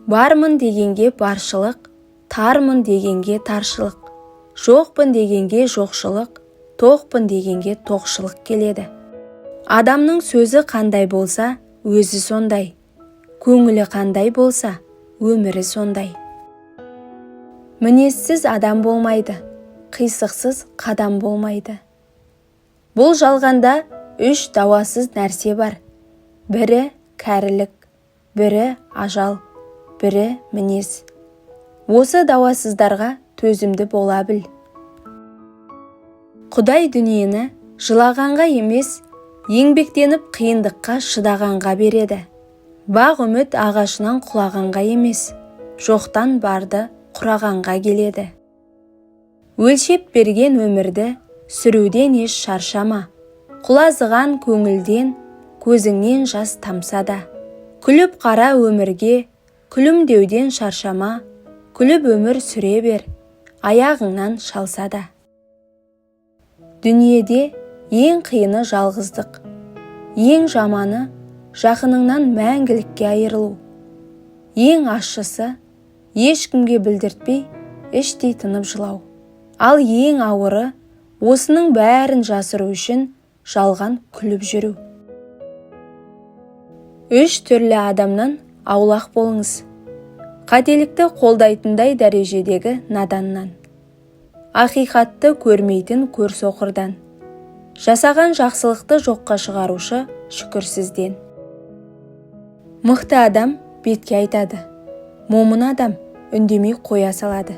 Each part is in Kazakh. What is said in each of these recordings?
Бармын дегенге баршылық, тармын дегенге таршылық, жоқпын дегенге жоқшылық, тоқпын дегенге тоқшылық келеді. Адамның сөзі қандай болса, өзі сондай. Көңілі қандай болса, өмірі сондай. Мінезсіз адам болмайды, қисықсыз қадам болмайды. Бұл жалғанда үш дауасыз нәрсе бар. Бірі кәрілік, бірі ажал, бірі мінез. Осы дауасыздарға төзімді бола біл. Құдай дүниені жылағанға емес, еңбектеніп қиындыққа шыдағанға береді. Бақ үміт ағашынан құлағанға емес, жоқтан барды құрағанға келеді. Өлшеп берген өмірді сүруден еш шаршама. Құлазыған көңілден көзіңнен жас тамса да. Күліп қара өмірге, күлімдеуден шаршама, күліп өмір сүре бер, аяғыңнан шалса да. Дүниеде ең қиыны жалғыздық. Ең жаманы жақыныңнан мәңгілікке айырылу. Ең ащысы ешкімге білдіртпей іштей тынып жылау. Ал ең ауыры осының бәрін жасыру үшін жалған күліп жүру. Үш түрлі адамнан аулақ болыңыз. Қателікті қолдайтындай дәрежедегі наданнан. Ақиқатты көрмейтін көрсоқырдан. Жасаған жақсылықты жоққа шығарушы шүкірсізден. Мықты адам бетке айтады, момын адам үндемей қоя салады.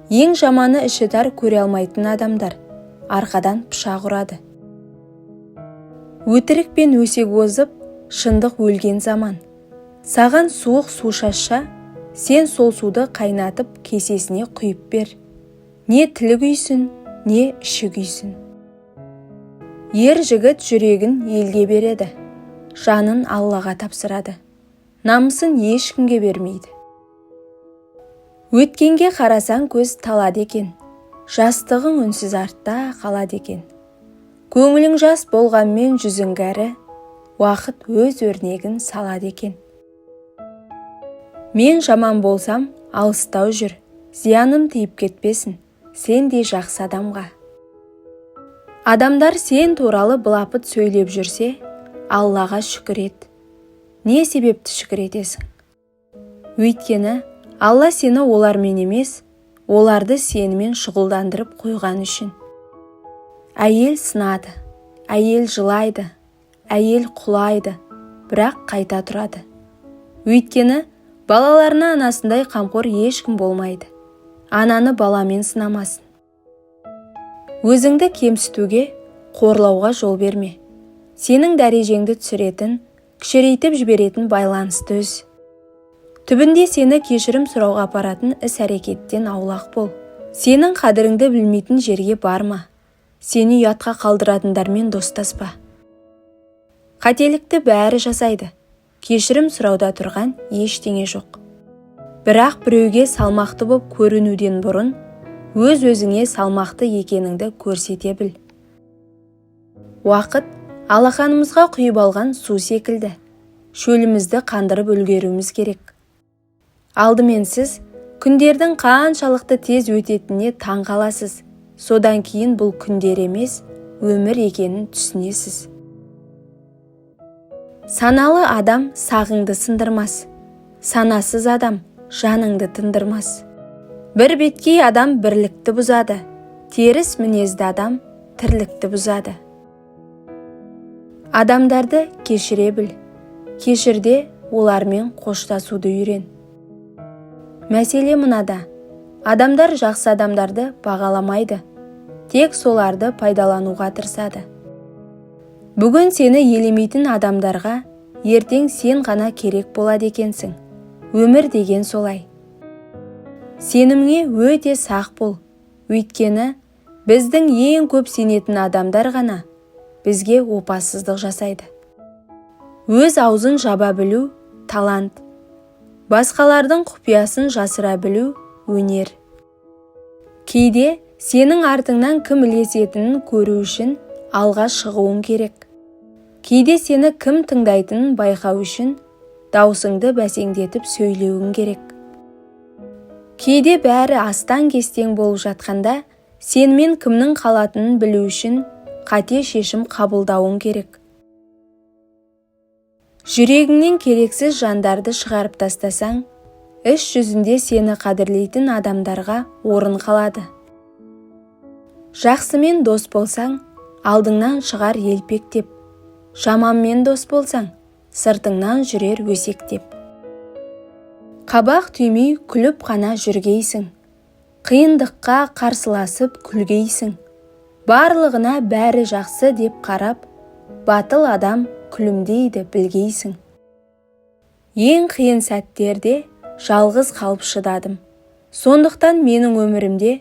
Ең жаманы іші тар көре алмайтын адамдар арқадан пышақ ұрады. Өтірік пен өсек озып, шындық өлген заман. Саған суық су шашса, сен сол суды қайнатып кесесіне құйып бер. Не тілі күйсін, не іші күйсін. Ер жігіт жүрегін елге береді, жанын Аллаға тапсырады. Намысын ешкімге бермейді. Өткенге қарасаң көз талады екен, жастығың үнсіз артта қалады екен. Көңілің жас болғанмен жүзің кәрі, уақыт өз өрнегін салады екен. Мен жаман болсам, алыстау жүр, зияным тиіп кетпесін, сендей жақсы адамға. Адамдар сен туралы былапыт сөйлеп жүрсе, Аллаға шүкір ет. Не себепті шүкір етесің? Өйткені Алла сені олармен емес, оларды сенімен шұғылдандырып қойған үшін. Әйел сынады, әйел жылайды, әйел құлайды, бірақ қайта тұрады. Өйткені балаларына анасындай қамқор ешкім болмайды. Ананы баламен сынамасын. Өзіңді кемсітуге, қорлауға жол берме. Сенің дәрежеңді түсіретін, кішірейтіп жіберетін байланысты үз. Түбінде сені кешірім сұрауға апаратын іс-әрекеттен аулақ бол. Сенің қадіріңді білмейтін жерге барма. Сені ұятқа қалдыратындармен достаспа. Қателікті бәрі жасайды. Кешірім сұрауда тұрған ештеңе жоқ. Бірақ біреуге салмақты боп көрінуден бұрын өз-өзіңе салмақты екеніңді көрсете біл. Уақыт алақанымызға құйып алған су секілді. Шөлімізді қандырып үлгеруіміз керек. Алдымен сіз күндердің қаншалықты тез өтетініне таң қаласыз. Содан кейін бұл күндер емес, өмір екенін түсінесіз. Саналы адам сағыңды сындырмас, санасыз адам жаныңды тындырмас. Бір беткей адам бірлікті бұзады, теріс мінезді адам тірлікті бұзады. Адамдарды кешіре біл, кешірде олармен қоштасуды үйрен. Мәселе мынада: адамдар жақсы адамдарды бағаламайды, тек соларды пайдалануға тырысады. Бүгін сені елемейтін адамдарға ертең сен ғана керек болады екенсің. Өмір деген солай. Сеніміңе өте сақ бол, өйткені біздің ең көп сенетін адамдар ғана бізге опасыздық жасайды. Өз аузын жаба білу талант. Басқалардың құпиясын жасыра білу өнер. Кейде сенің артыңнан кім ілесетінін көру үшін алға шығуың керек. Кейде сені кім тыңдайтынын байқау үшін даусыңды бәсеңдетіп сөйлеуің керек. Кейде бәрі астаң-кестең болып жатқанда, сенімен кімнің қалатынын білу үшін қате шешім қабылдауың керек. Жүрегіңнен керексіз жандарды шығарып тастасаң, іс жүзінде сені қадірлейтін адамдарға орын қалады. Жақсымен дос болсаң, алдыңнан шығар елпектеп, жаманмен дос болсаң, сыртыңнан жүрер өсектеп. Қабақ түймей күліп қана жүргейсің, қиындыққа қарсыласып күлгейсің. Барлығына бәрі жақсы деп қарап, батыл адам күлімдейді білгейсің. Ең қиын сәттерде жалғыз қалып шыдадым. Сондықтан менің өмірімде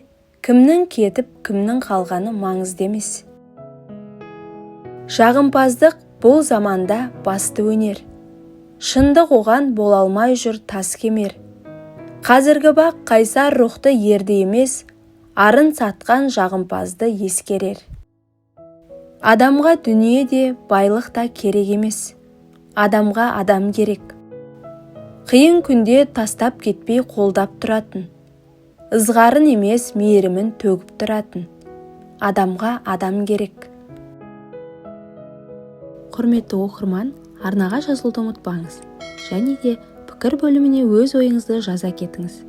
кімнің кетіп, кімнің қалғаны маңызды емес. Жағымпаздық бұл заманда басты өнер. Шындық оған бола алмай жүр тас кемер. Қазіргі бақ қайсар рухты ерді емес, арын сатқан жағымпазды ескерер. Адамға дүние де, байлық та керек емес. Адамға адам керек. Қиын күнде тастап кетпей қолдап тұратын. Ызғарын емес, мейірімін төгіп тұратын. Адамға адам керек. Құрметті оқырман, арнаға жазылуды ұмытпаңыз. Және де пікір бөліміне өз ойыңызды жаза кетіңіз.